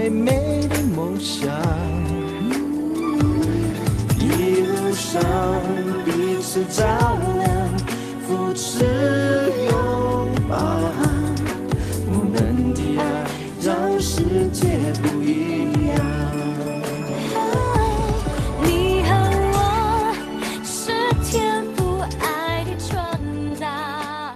最美的夢想。一路上彼此照亮，扶持擁抱，我們的愛讓世界不一樣。你和我是天父愛的傳達。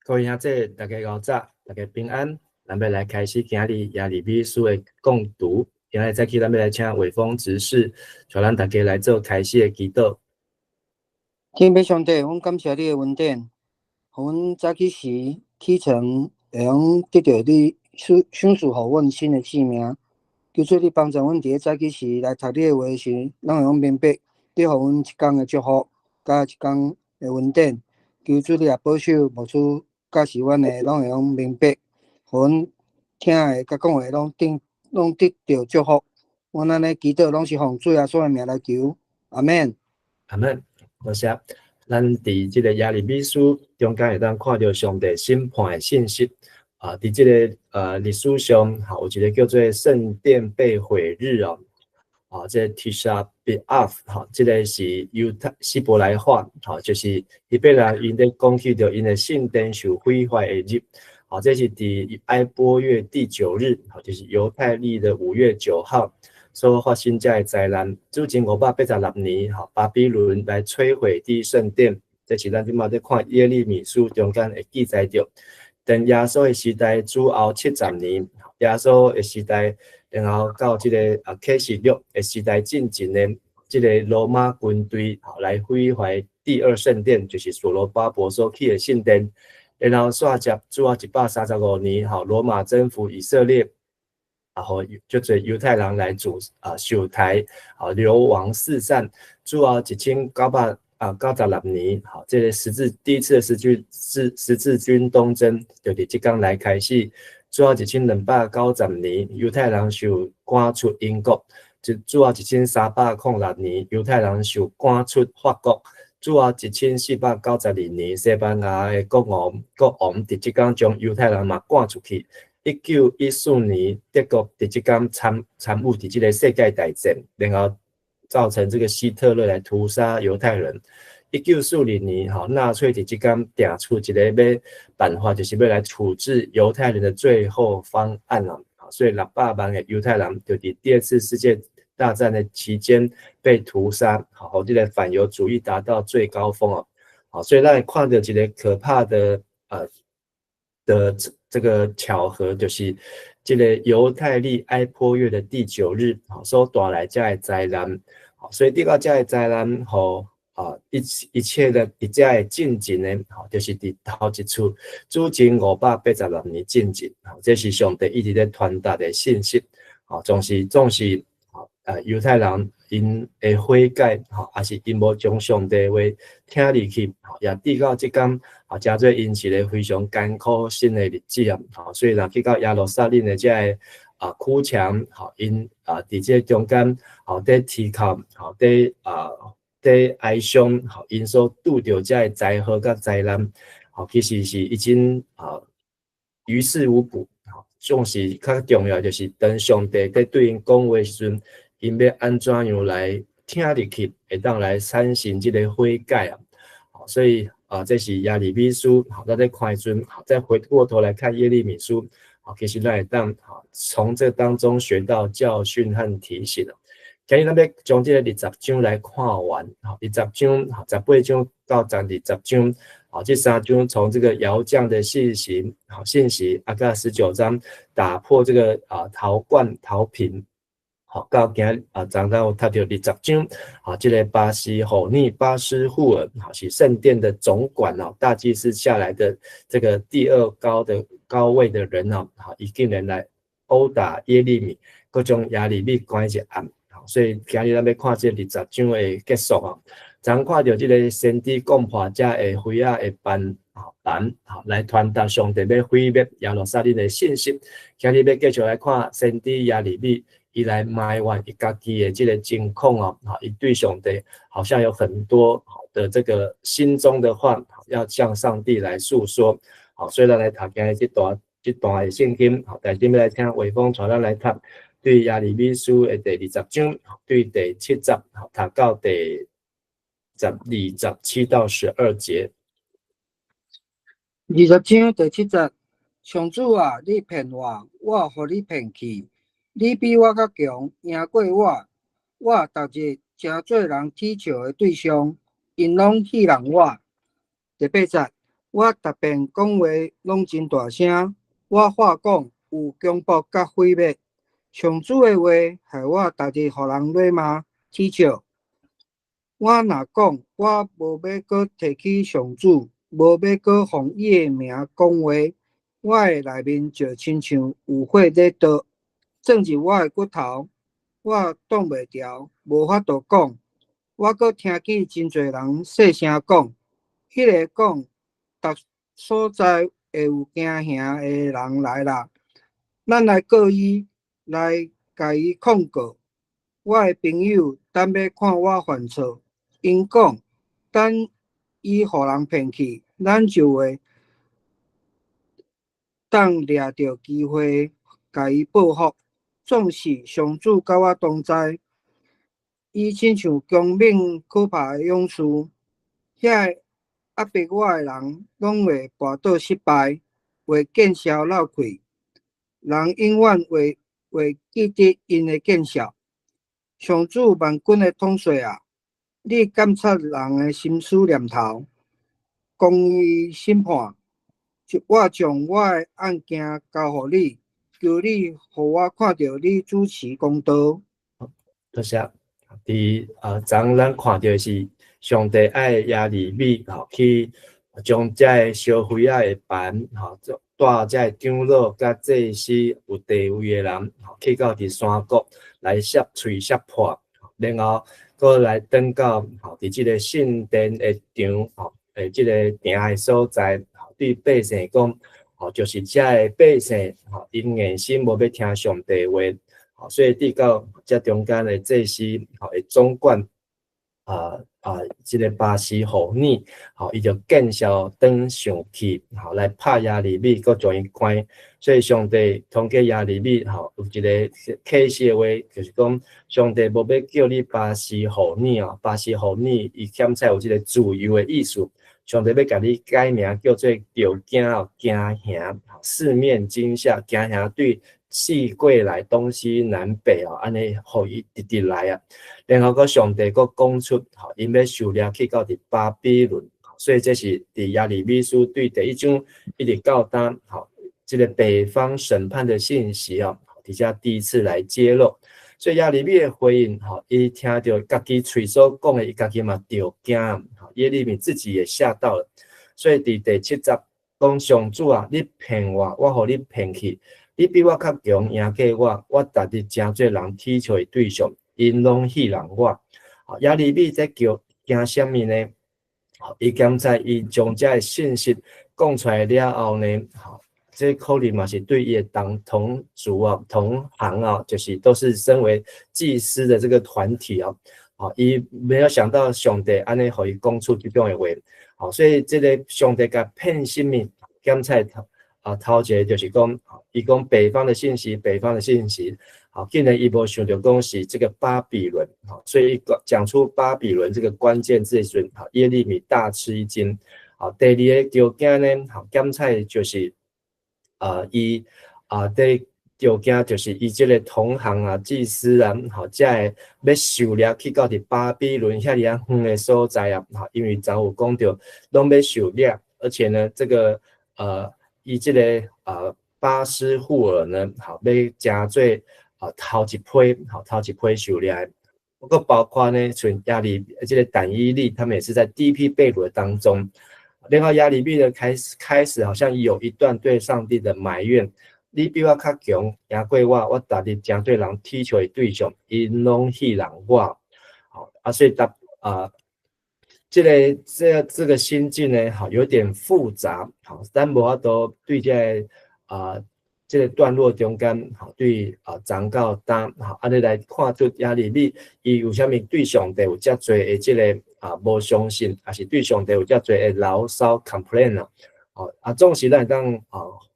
各位兄弟，大家午早，大家平安。咱欲來開始今日耶利米書的共讀。今日早起，咱欲來請偉峰執事，帶咱大家來做開始的祈禱。天父上帝，阮感謝你的恩典，予阮早起時起床會用得著你賞賞賜予阮新的生命。求主你幫助阮佇咧早起時來讀你的話時，攏會用明白你予阮一工的祝福，佮一工的恩典。求主你也保守牧師教示阮的，攏會用明白，予阮聽的佮講話攏頂攏得著祝福。阮按呢祈禱，攏是奉主耶穌的名來求，阿們。阿們，多謝。咱佇這個耶利米書中間會當看著上帝審判的信息。啊，佇這個歷史上，哈有一個叫做聖殿被毀日哦。啊，這個 Tisha B'Av，哈，這個是猶太希伯來話，哈，就是希伯來𪜶咧講起著𪜶的聖殿受毀壞的日。好，這是佇哀波月第九日，好，就是猶太曆的5月9號所發生這个災難。主前586年，哈，巴比倫來摧毀第一聖殿，這是咱這馬咧看耶利米書中間會記載著。等耶穌的時代，主後70年，耶穌的時代，然後到這個啟示錄的時代進前呢，這個羅馬軍隊來毀壞第二聖殿，就是所羅巴伯所起的聖殿。然後煞接主後135年，吼，羅馬征服以色列，然後就濟猶太人來主受刣，流亡四散。主後1996年，吼，這個第一次的十字軍東征，就佇這工來開始。主後1290年，猶太人受趕出英國；就主後1306年，猶太人受趕出法國。主後1492年，西班牙的國王佇這工將猶太人嘛趕出去。1914年，德國佇這工參與佇這個世界大戰，然後造成這個希特勒來屠殺猶太人。1940年，吼，納粹佇這工訂出一個欲辦法，就是欲來處置猶太人的最後方案啊。所以600萬的猶太人就佇第二次世界大戰的期間被屠殺，好，這個反猶主義達到最高峰哦。好，所以咱看著一個可怕的這個巧合，就是這個猶太曆哀波月的第九日，好，所帶來這個災難。好，所以這個這個災難，吼一切的佇這個進前呢，吼，就是佇頭一次主前586年進前，吼，這是上帝一直咧傳達的信息。吼，總是。猶太人𪜶的悔改，吼，抑是𪜶無將上帝話聽入去，吼，也直到這工，啊，誠做𪜶是個非常艱苦新的日子啊，吼，所以若去到耶路撒冷的這个哭牆，吼，𪜶佇這個中間，吼，佇啼哭，吼，佇哀傷，吼，𪜶所拄著這个災禍佮災難，吼，其實是已經於事無補，吼，總是較重要就是當上帝佇對𪜶講話時陣，𪜶欲按怎樣來聽入去，會當來產生這個悔改啊！所以啊，這是耶利米書，好，咱咧看時陣，再回過頭來看耶利米書，好，其實咱會當好從這當中學到教訓和提醒。今日咱欲將這個二十章來看完，好，二十章，18章到20章，好，這三章從這個窯匠的信息，好信息，啊，到19章打破這個陶罐陶瓶。好，到今日啊，昨昏有讀著二十章，啊，這個巴西吼尼巴斯戶爾，好是聖殿的總管哦，大祭司下來的這個第二高的高位的人哦，好，伊竟然來毆打耶利米，閣將耶利米關一暗，好，所以今日咱欲看這二十章的結束哦。昨看著這個先知講破這个花仔的斑，好斑，好來傳達上帝欲毀滅耶路撒冷的信息。今日欲繼續來看先知耶利米。伊來埋怨伊家己的這個情況哦，哈，伊對上帝好像有很多的這個心中的話要向上帝來訴說，好，所以咱來讀今日這段這段的聖經。好，但是欲來請偉峰帶咱來讀對耶利米書的第20章，對第七節，讀到第十二、七到十二節。二十章第七節，上主啊，你騙我，我予你騙去；你比我較強，贏過我。我逐日成做人恥笑的對象，𪜶攏戲弄我。第八節，我逐遍講話攏真大聲，我話講有強暴佮毀滅。上主的話害我逐日予人謾罵恥笑。我若講我無欲閣提起上主，無欲閣奉伊的名講話，我的內面就親像有火咧燒，鑽入我的骨頭，我擋袂牢，無法度講。我閣聽見真濟人細聲講，彼个講，逐所在會有驚嚇的人來啦，咱來告伊，來共伊控告。我的朋友等欲看我犯錯，𪜶講，等伊予人騙去，咱就會當掠著機會共伊報復。總是上主佮我同在，伊親像強猛可怕的勇士，遐个壓迫我的人攏會跋倒失敗，會見笑落氣。人永遠會記得𪜶的見笑。上主萬軍的統帥啊，你監察人的心思念頭，公義審判。我將我的案件交予你，求你予我看著你主持公道。多謝。佇昨咱看著是上帝愛耶利米吼去將這个燒灰仔的盤吼，帶這个長老佮祭司有地位的人吼，去到佇山谷來摔碎摔破，然後閣來轉到吼佇這个聖殿的場吼，這个埕的所在，對百姓講，吼，就是這个百姓吼，𪜶硬心無欲聽上帝話，吼，所以直到這中間的祭司吼的總管這个巴斯戶珥，吼，伊就見笑轉上去，吼，來拍耶利米，閣將伊關。所以上帝通過耶利米，吼，有一个啟示的話，就是講上帝無欲叫你巴斯戶珥哦，巴斯戶珥伊檢測有這个自由的意思。上帝欲共你改名叫做著驚哦，驚嚇，四面驚嚇，驚嚇對四過來東西南北哦，按呢予伊直直來啊。然後閣上帝閣講出，吼，𪜶欲受掠去到佇巴比倫，所以這是佇耶利米書對第一章一直到今，吼，這个北方審判的信息哦，佇遮第一次來揭露。所以耶利米的回應，吼，伊聽著家己喙所講的，伊家己嘛著驚，耶利米自己也嚇到了。所以佇第七節講上主啊，你騙我，我予你騙去，你比我較強，贏過我，我逐日成做人恥笑的對象，𪜶攏戲弄我。耶利米在叫驚啥物呢？伊檢查伊將這个信息講出來了後呢，這可能嘛是對伊的同族啊、同行啊，就是都是身為祭司的這個團體啊，伊沒有想到上帝按呢予伊講出這種的話，好，所以這个上帝共騙啥物？檢查頭一个就是講，伊講北方的信息，北方的信息，好，竟然伊無想著講是這个巴比倫，好，所以講出巴比倫這個關鍵字時陣，好，耶利米大吃一驚，好，第二个著驚呢，好，檢查就是。伊佇著驚就是伊這个同行啊、祭司啊，吼，這个欲受掠去到佇巴比倫遐爾仔遠的所在啊，吼，因為昨有講著攏欲受掠，而且呢，這个伊這个巴斯戶珥呢，吼，欲成做頭一批，吼，頭一批受掠的，不過包括呢，像亞利這个但以理，他們也是在第一批被擄的當中。然後耶利米呢，開始好像有一段對上帝的埋怨，你比我較強，贏過我，我逐日成做人恥笑的對象，𪜶攏戲弄我，好啊，所以答啊，這個心境呢，好有點複雜，好，但無法度對這个這个段落中間，好對昨到今，好，按呢來看出耶利米伊為啥物對上帝有遮濟的這个無相信，抑是對上帝有遮濟的牢騷 complain 啊，好啊，總是咱會當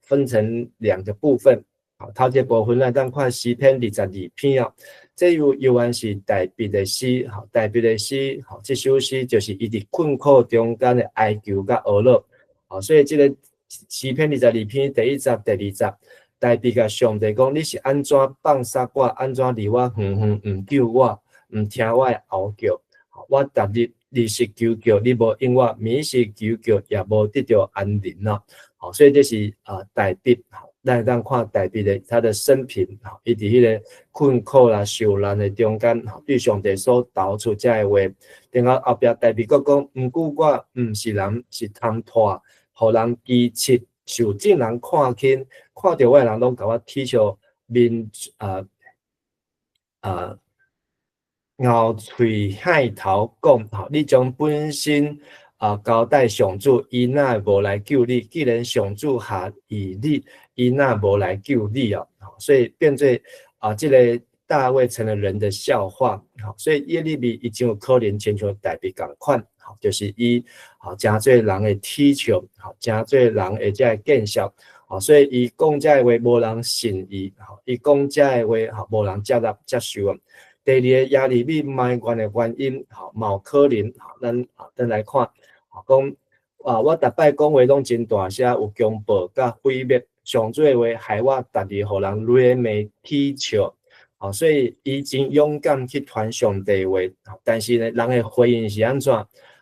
分成兩個部分。好，頭一個部分咱當看詩篇22篇啊，這有猶原是大衛的詩，好，大衛的詩，好，這首詩就是伊佇困苦中間的哀求佮懊惱，好，所以這個詩篇二十二篇第一節、第二節，大衛共上帝講：你是按怎放殺我？按怎離我遠遠，毋救我，毋聽我的哀叫？我逐日日時求叫，你無應我；暝時求叫，也無得著安寧啦。好，所以這是啊，大衛，咱會當看大衛的他的生平，伊佇彼個困苦啦、受難的中間，對上帝所投出這个話。然後後壁大衛閣講：毋過我毋是人，是蟲豸，予人譏刺，受眾人看輕，看著我的人攏共我恥笑面啊啊，咬喙害頭講，吼，你將本身啊交代上主，伊若無來救你？既然上主下義你，伊若無來救你哦？所以變做啊，這個大衛成了人的笑話，好，所以耶利米伊真有可能親像大衛仝款，好，就是伊好誠濟人的恥笑，好，誠濟人的這個見笑，好，所以伊講這个話無人信伊，好，伊講這个話，好，無人接納接受啊。第二個耶利米埋怨的原因，好，嘛有可能，好，咱啊轉來看，好講啊，我逐擺講話攏真大聲，有強暴佮毀滅，上主的話害我逐日予人詈罵恥笑，好，所以伊真勇敢去傳上帝話，但是呢，人的回應是按怎？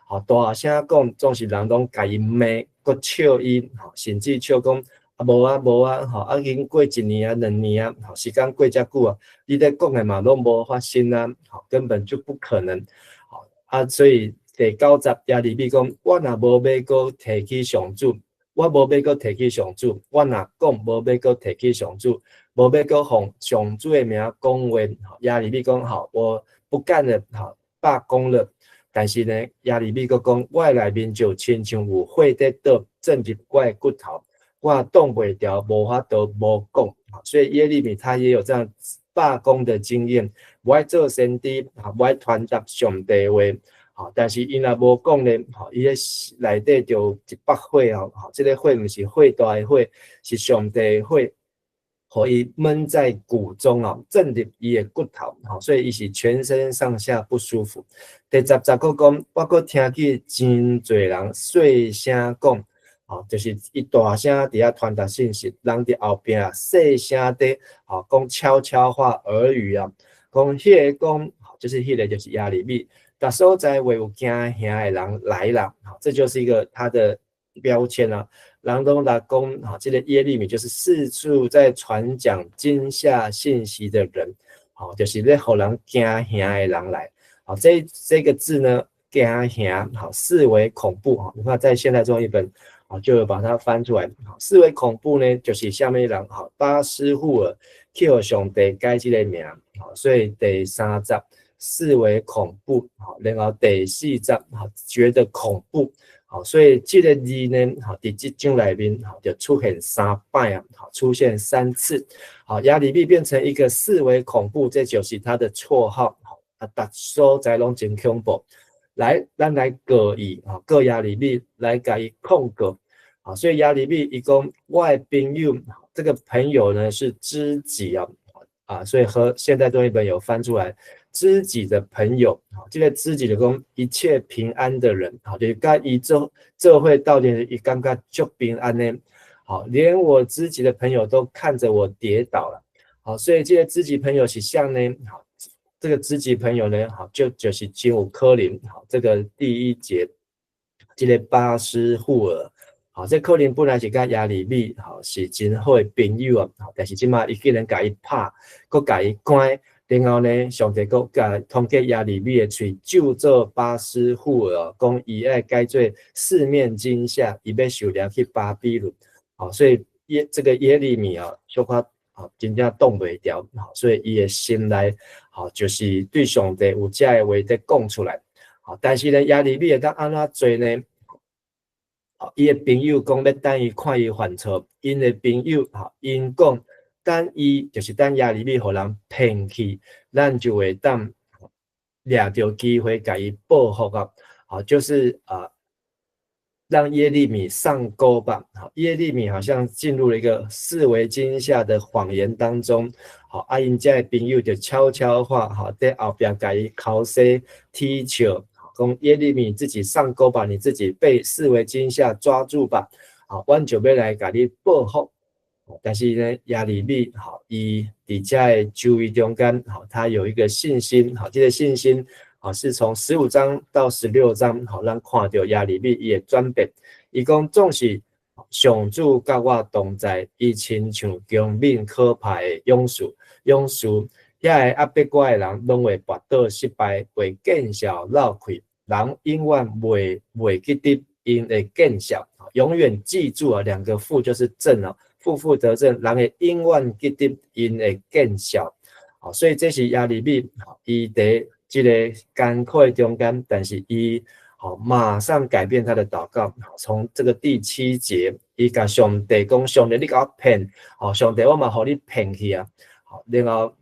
好，大聲講，總是人攏共伊罵，閣笑伊，甚至笑講啊無啊無啊，吼，啊已經過一年啊兩年啊，吼，時間過遮久啊，你咧講的嘛攏無發生啊，吼，根本就不可能，吼啊，所以第九節耶利米講，我若無欲閣提起上主，我無欲閣提起上主，我若講無欲閣提起上主，無欲閣奉上主的名講話，耶利米講好，我不幹了，好，罷工了。但是呢，耶利米閣講，我的內面就親像有火佇倒，鑽入我的骨頭，我擋袂牢，無法度無講。所以耶利米他也有這樣罷工的經驗，無愛做先知，無愛傳達上帝話，吼，但是伊若無講呢，吼，伊的內底就一把火哦，吼，這個火毋是火大的火，是上帝的火，予伊悶在鼓中哦，鑽入伊的骨頭，吼，所以伊是全身上下不舒服。第十節閣講，我閣聽見真濟人細聲講，吼，就是伊大聲佇遐傳達信息，人佇後壁細聲佇，吼，講悄悄話耳語啊，講彼个講，就是彼個就是耶利米，逐所在話有驚嚇的人來了，好，這就是一個他的標籤啊。人攏來講，哈，這個耶利米就是四處在傳講驚嚇信息的人，好，就是咧予人驚嚇的人來，好，這個字呢，驚嚇，好，視為恐怖，哈，你看在現代中譯本，啊，就有把它翻出來，視為恐怖呢，就是啥物人，好，巴斯戶珥去予上帝改這個名，好，所以第三節視為恐怖，好，然後第四節，好，覺得恐怖。好，所以這個字呢，好，佇這章內面，好，就出現三擺啊，好，出現三次，好，耶利米變成一個視為恐怖，這就是他的綽號，好，啊，逐所在攏真恐怖。來，咱來告伊，吼，告耶利米來共伊控告，好，所以耶利米伊講，我的朋友，這個朋友呢是知己啊，啊，所以和現代中譯本有翻出來。知己的朋友，好，這個知己就講一切平安的人，好，就是佮伊做做伙鬥陣，伊感覺足平安的，好，連我知己的朋友都看着我跌倒了，好，所以這個知己朋友是啥呢？好，這個知己朋友呢，好，就是真有可能，好，這個第一節，這個巴斯戶珥，好，這可能本來是佮耶利米，好，是真好的朋友啊，但是這馬伊竟然共伊拍，閣共伊關。然後呢，上帝閣共通過耶利米的喙咒詛巴斯戶珥，講伊愛改做四面驚嚇，伊欲受掠去巴比倫。好，所以這個耶利米啊，小可啊真正擋袂牢，所以伊的心內，好，就是對上帝有這个話佇講出來。好，但是呢，耶利米會當按怎做呢？伊的朋友講欲等伊看伊犯錯，𪜶的朋友，吼，𪜶講等伊就是等耶利米予人騙去，咱就會當掠著機會共伊報復啊！好，就是啊，讓耶利米上鈎吧。好，耶利米好像進入了一個四圍驚嚇的謊言當中。好，啊，𪜶遮的朋友就悄悄話，好，佇後壁共伊剾洗踢笑，講耶利米自己上鈎吧，你自己被四圍驚嚇抓住吧。好，阮就欲來共你報復。但是呢，耶利米，好，伊佇遮的周圍中間，好，他有一個信心，好，這個信心，好，是從15章到16章，好，咱看著耶利米伊的轉變。伊講總是上主佮我同在，伊親像強猛可怕的勇士，勇士，遐个壓迫我的人，攏會跋倒失敗，會見笑落氣，人永遠袂記得𪜶的見笑，永遠記住啊，兩個負就是正哦，負負得正，人會永遠記得𪜶的見笑。好，所以這是耶利米，伊佇這个艱苦的中間，但是伊好馬上改變他的禱告。從這個第七節，伊共上帝講：上帝，你共我騙，好，上帝，我嘛予你騙去啊。好，然後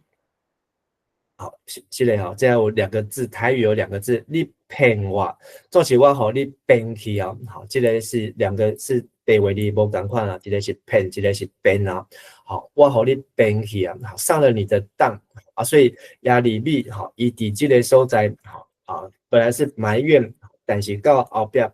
好，是嘞哈，這有兩個字，台語有兩個字，你騙我，總是我予你騙去啊。好，這个是兩個是白話字無仝款啊，一個是騙，一個是變啊。好，我予你騙去啊，上了你的當。啊，所以耶利米吼，伊佇這个所在，吼啊，本來是埋怨，但是到後壁11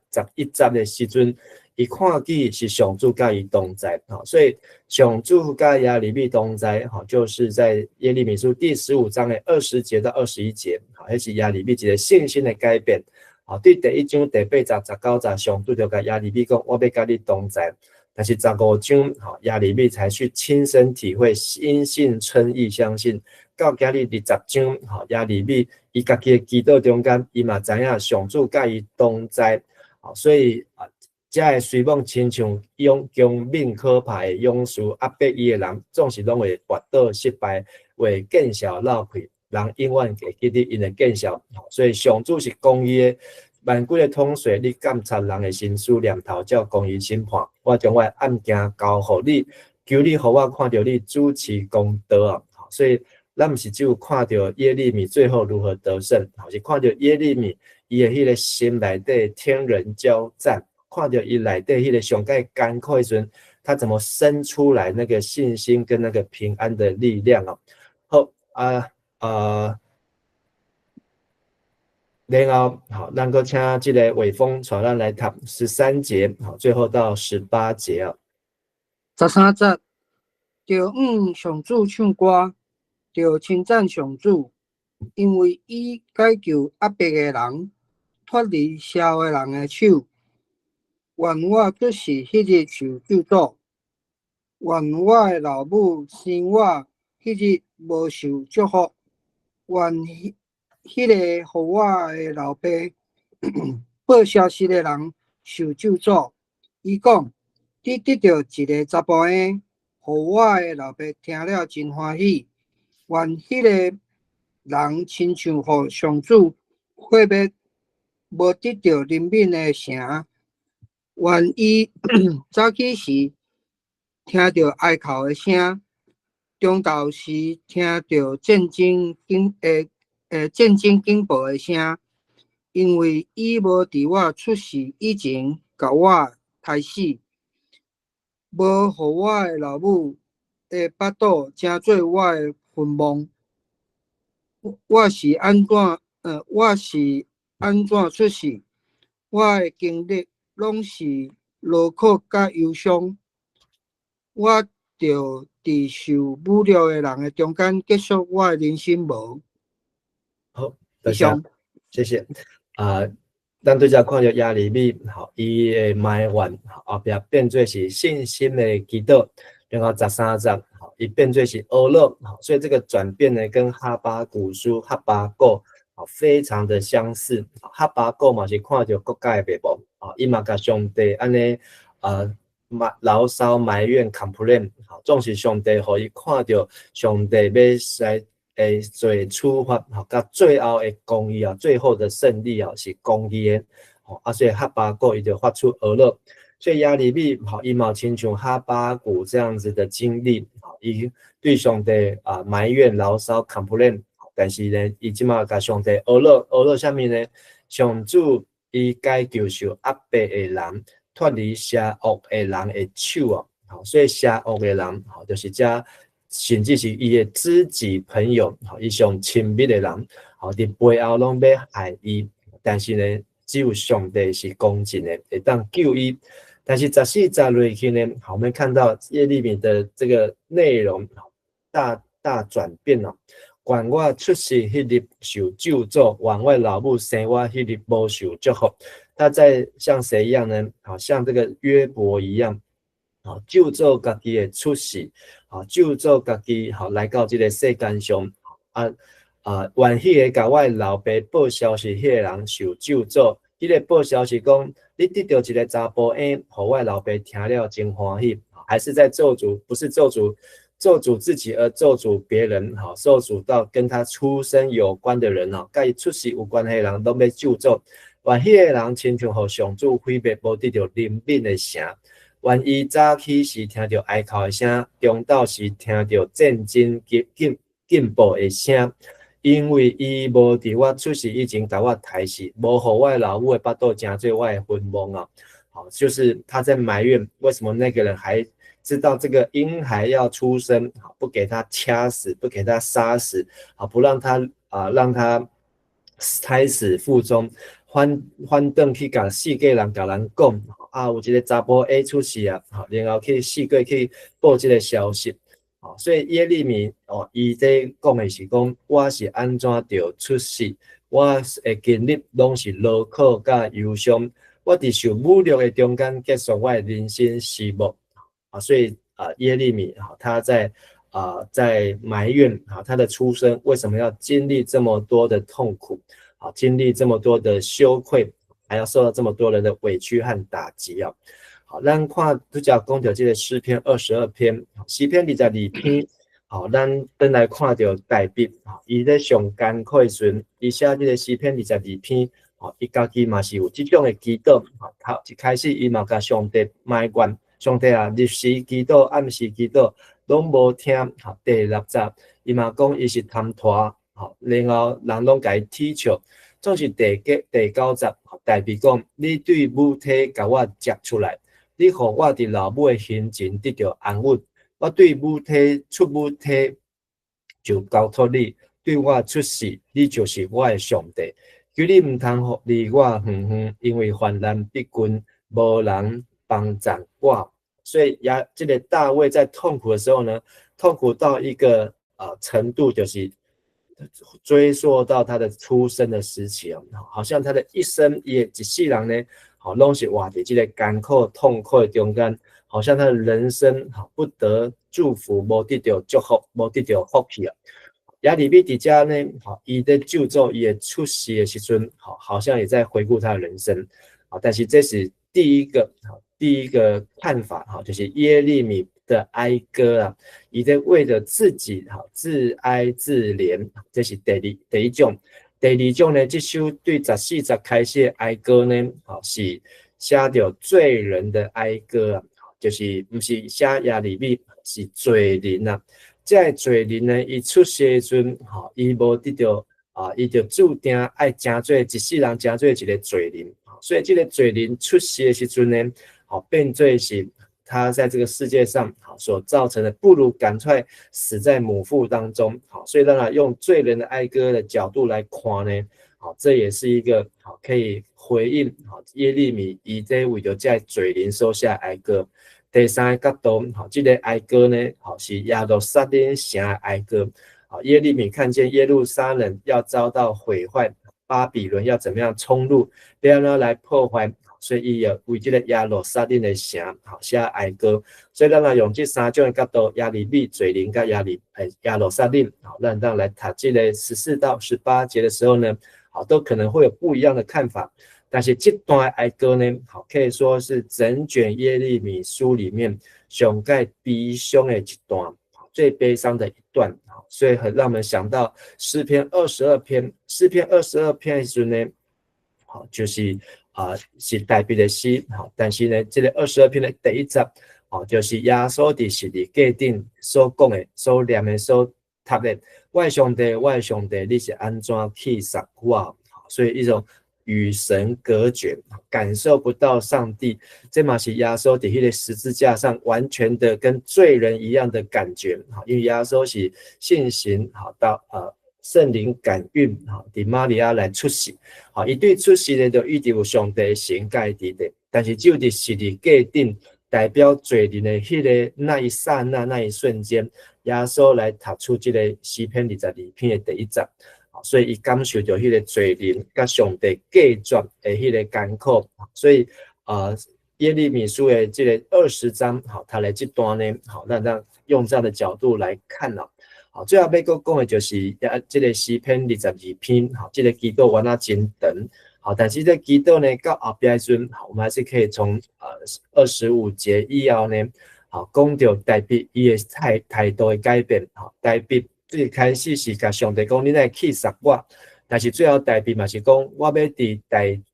節的時陣，伊看見是上主佮伊同在，吼，所以上主佮耶利米同在，吼，就是在耶利米書第十五章的20節到21節，吼，彼是耶利米一个信心的改變，吼，對第一章第八節、19節，上主就共耶利米講，我欲佮你同在。但是15章，吼，耶利米才去親身體會，因信稱義，相信。到今日20章，吼，耶利米伊家己的祈禱中間，伊嘛知影上主佮伊同在，所以啊，遮的衰妄親像勇強猛可怕的勇士，壓迫伊的人，總是攏會跋倒失敗，會見笑落氣，人永遠會記得𪜶的見笑。所以上主是公義的，萬軍的統帥，你監察人的心思念頭，照公義審判。我將我的案件交予你，求你予我看著你主持公道啊！所以咱毋是只有看著耶利米最後如何得勝，是看著耶利米伊的彼个心內底天人交戰，看著伊內底彼个上蓋艱苦的時陣，他怎麼生出來那個信心跟那個平安的力量哦。好啊啊，然後好，咱閣請這個偉峰帶咱來讀13節，好，最後到18節啊。 13節，著向上主唱歌，著稱讚上主，因為伊解救壓迫的人，脫離潲的人的手。願我出世彼日受咒詛，願我的老母生我彼日無受祝福，願彼个予我的老爸報消息的人受咒詛。伊講：你得著一个查埔嬰，予我的老爸聽了真歡喜。願彼个人親像予上主毀滅，無得著憐憫的城。願伊早起時聽著哀哭的聲，中晝時聽著戰爭警報的聲，因為伊無佇我出世以前共我刣死，無予我的老母的腹肚成做我的墳墓。我是按怎出世？我的經歷攏是勞苦佮憂傷。我著佇受侮辱的人的中間結束我的人生無？好，多謝，謝謝。啊，咱對遮看著耶利米，吼，伊的埋怨，後壁變做是信心的祈禱，然後13節，吼，伊變做是哀樂，所以這個轉變呢，跟哈巴谷書哈巴谷，非常的相似。哈巴谷嘛是看著國家的滅亡，啊，伊嘛共上帝按呢，啊，牢騷埋怨 complain，總是上帝予伊看著上帝欲來會做處罰，吼，佮最後的公義啊，最後的勝利啊，是公義的，吼，啊，所以哈巴谷伊就發出哀樂，所以耶利米，吼，伊嘛親像哈巴谷這樣子的經歷，吼，伊對上帝啊埋怨牢騷 complain，但是呢，伊這馬共上帝哀樂，哀樂啥物呢？上主伊解救受壓迫的人。脫離邪惡的人的手啊！好，所以邪惡的人，好，就是遮，甚至是伊的知己朋友，好，伊上親密的人，好，佇背後攏欲害伊，但是呢，只有上帝是公正的，會當救伊。但是十四節落去呢，好，我們看到耶利米的這個內容大大轉變了。願我出世彼日受咒詛，願我老母生我彼日無受祝福。他在像誰一樣呢？好像這個約伯一樣，好，咒詛家己的出世，好，咒詛家己，好，來到這個世間上，啊啊，願彼個共我老爸報消息彼個人受咒詛。彼個報消息講，你得著一個查埔嬰，予我老爸聽了真歡喜，還是在咒詛？不是咒詛。咒詛自己而咒詛別人，好，咒詛到跟他出生有關的人哦，佮伊出世有關係的人攏欲咒詛。願彼個人親像予上主毀滅，無得著憐憫的城。願伊早起時聽著哀哭的聲，中晝時聽著戰爭警警報的聲。因為伊無佇我出世以前共我刣死，無予我老母的腹肚成做我的墳墓啊！好，就是他在埋怨，為什麼那個人還知道這個嬰孩要出生，不給他掐死，不給他殺死，啊，不讓他啊，讓他胎死腹中，反反轉去共四界人共人講，啊，有一個查埔嬰出世啊，然後去四界去報這個消息，所以耶利米哦，伊這講的是講，我是按怎著出世，我的經歷攏是勞苦佮憂傷，我佇受侮辱的中間結束我的人生時幕。啊，所以啊，耶利米啊，他在埋怨啊，他的出生為什麼要經歷這麼多的痛苦啊，經歷這麼多的羞愧，還要受到這麼多人的委屈和打擊啊。好，咱看拄才講著這個詩篇二十二篇，詩篇二十二篇，好，咱轉來看著大衛，伊咧上艱苦的時陣，伊寫這個詩篇二十二篇，吼，伊家己嘛是有這種的祈禱，頭一開始伊嘛共上帝埋怨，上帝啊，日時祈禱，暗時祈禱，攏無聽，吼，第六節，伊嘛講伊是貪惰，吼，然後人攏共伊恥笑，總是第九節，大衛講，你對母體共我接出來，你予我佇老母的胸前得著安穩，我對母體出母體就交託你，對我出世，你就是我的上帝。求你毋通離我遠遠，因為患難逼近，無人幫贊我。所以亞這個大衛在痛苦的時候呢，痛苦到一個程度，就是追溯到他的出生的時期哦，好像他的一生也一世人呢，好攏是活佇這個艱苦痛苦的中間，好像他的人生好不得祝福，無得著祝福，無得著福氣啊。耶利米佇遮呢，好，伊咧咒詛伊的出世的時陣，好，好像也在回顧他的人生，啊，但是這是第一個，第一個看法，哈，就是耶利米的哀歌啊，伊在為著自己，哈，自哀自憐，這是第一種。第二種呢，這首對十四節開始的哀歌呢，好，是寫著罪人的哀歌啊，就是毋是寫耶利米，是罪人啊。這个罪人呢，伊出世的時陣，吼，伊無得著啊，伊就注定愛成做一世人，成做一個罪人。所以這個罪人出世的時陣呢，吼，變做是他在這個世界上所造成的，不如趕快死在母腹當中。好，所以當然用罪人的哀歌的角度來看呢，好，這也是一個好可以回應好耶利米伊這為著這罪人所寫哀歌。第三個角度，好，這個哀歌呢，好是耶路撒冷城的哀歌。好，耶利米看見耶路撒冷要遭到毀壞，巴比倫要怎麼樣衝入，欲按怎來破壞，所以伊也為這個耶路撒冷的城，好寫哀歌。所以咱若用這三種的角度，耶利米、罪人佮耶路撒冷，好，咱當來讀這個14到18節的時候呢，好，都可能會有不一樣的看法。但是這段哀歌呢，好，可以說是整卷耶利米書裡面上蓋悲傷的一段，最悲傷的一段，所以很讓我們想到詩篇二十二篇。詩篇二十二篇的時陣呢，好，就是啊，是大衛的詩，好，但是呢，這個二十二篇的第一節，好，就是耶穌佇十字架頂所講的、所念的、所讀的，我的上帝，我的上帝，你是按怎棄殺我？所以一種。與神隔絕，感受不到上帝。這嘛是耶穌佇彼个十字架上完全的跟罪人一樣的感覺。因為耶穌是信心，好到聖靈感孕，哈，佇瑪利亞來出世，好，伊對出世呢就一直有上帝神佮伊佇咧，但是只有佇十字架頂代表罪人的彼个那一剎那那一瞬間，耶穌來讀出這個詩篇22篇的第一節。所以伊感受著彼个罪人佮上帝隔絕的彼个艱苦，所以耶利米書的這个20章，好，他來這段呢，好，咱用這樣的角度來看啦。好，最後欲閣講的就是這个詩篇二十二篇，好，這个祈禱原來真長，好，但是這祈禱呢，到後壁時陣，好，我們還是可以從25節以後呢，好，講著大衛伊的態度的改變，好，大衛最開始是共上帝講，你來棄殺我，但是最後大衛嘛是講，我欲佇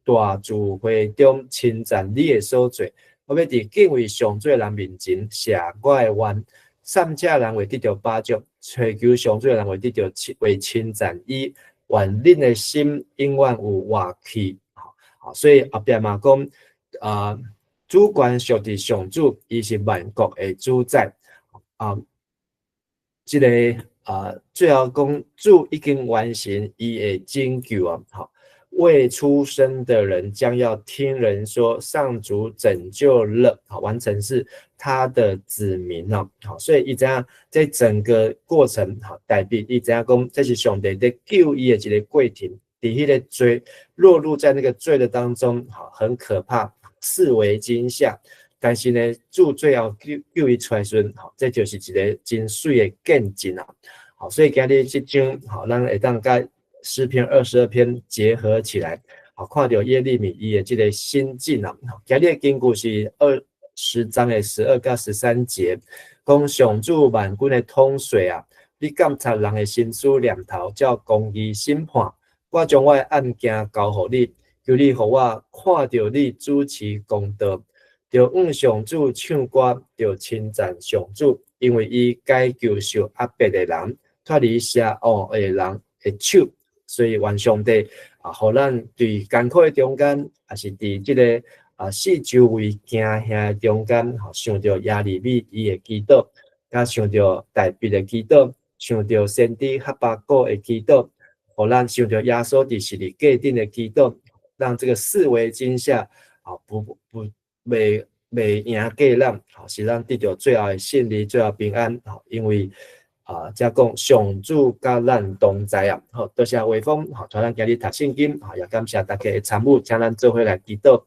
大聚會中稱讚你的所做，我欲佇敬畏上主的人面前謝我的願。散赤人會得著飽足，揣求上主的人會得著會稱讚伊。願恁的心永遠有活氣。好，所以後壁嘛講，主權屬佇上主，伊是萬國的主宰。啊，這个。最後講主已經完成伊的拯救啊！好，未出生的人將要聽人說上主拯救了，好，完成是他的子民哦。好，所以伊知影這整個過程，好，代表伊知影講這是上帝佇救伊的一個過程，佇彼个罪落入在那個罪的當中，好，很可怕，四圍驚嚇。但是呢，主最後救伊出來時陣，好，這就是一个真媠的見證啊！好，所以今日這章，好，咱會當佮詩篇22篇結合起來，好，看著耶利米伊的這个心境啊。今日的經句是20章的12到13節，講上主萬軍的統帥啊，你監察人的心思念頭，照公義審判。我將我的案件交予你，求你予我看著你主持公道。著向上主唱歌，著稱讚上主，因為伊解救受壓迫的人，脫離邪惡的人的手。所以願上帝啊，予咱佇艱苦的中間，抑是佇這个四周圍驚嚇的中間，想著耶利米伊的祈禱，佮想著大衛的祈禱，想著先知哈巴谷的祈禱，予咱想著耶穌佇十字架頂的祈禱，讓這个四圍驚嚇啊，不袂贏過咱，吼，是咱得著最後的勝利，最後平安，吼，因為啊，遮講上主佮咱同在啊，好，多謝偉峰，吼，帶咱今日讀聖經，也感謝大家的參與，請咱做伙來祈禱。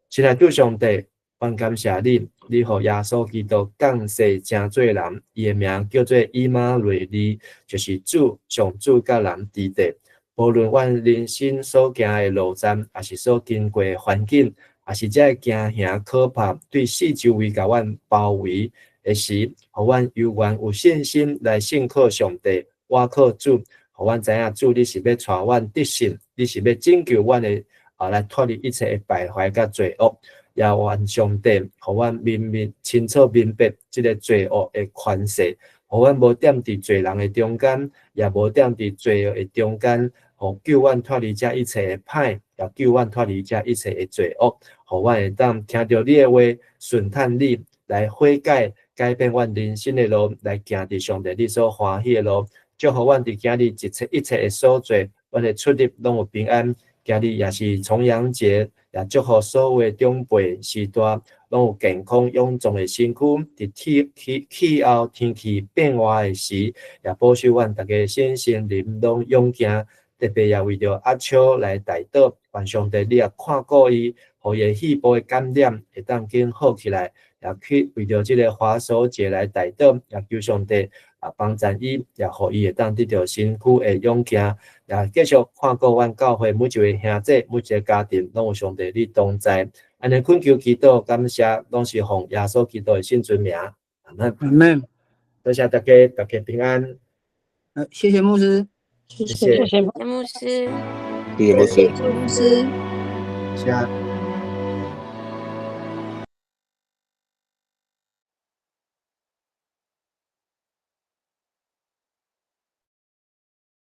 親愛的上帝，阮感謝你，你予耶穌基督降世成做人，伊的名叫做以馬內利，就是主上主佮人佇咧。無論阮人生所行的路程，抑是所經過的環境，抑是這个驚嚇可怕，對四周圍共阮包圍的時，予阮猶原有信心來信靠上帝，倚靠主，予阮知影主你是欲帶阮得勝，你是欲拯救阮的啊，來脫離一切的敗壞佮罪惡。也願上帝，予阮明明清楚明白這个罪惡的權勢，予阮無踮佇罪人的中間，也無踮佇罪惡的中間，予救阮脫離這一切的歹，也救阮脫離這一切的罪惡，予阮會當聽著你的話，順趁你來悔改，改變阮人生的路，來行佇上帝你所歡喜的路。祝福阮佇今日一切一切的所做，阮的出入攏有平安。今日也是重陽節，也祝福所有的長輩序大攏有健康勇壯的身軀。佇氣候天氣變化的時，也保守阮逐家身心靈攏勇健。特別也為著阿秋來代禱，願上帝你也看顧伊，予伊的肺部的感染會當緊好起來。也去為著這个華手節來代禱，也求上帝啊幫贊伊，也予伊會當得著身軀的勇健。也繼續看顧阮教會每一位兄弟，每一个家庭，攏有上帝你同在。按呢懇求祈禱感謝，攏是奉耶穌基督的聖尊名。阿門。阿門。多謝大家，大家平安。謝謝牧師。謝謝謝謝牧師。謝謝牧師。謝謝牧師。謝。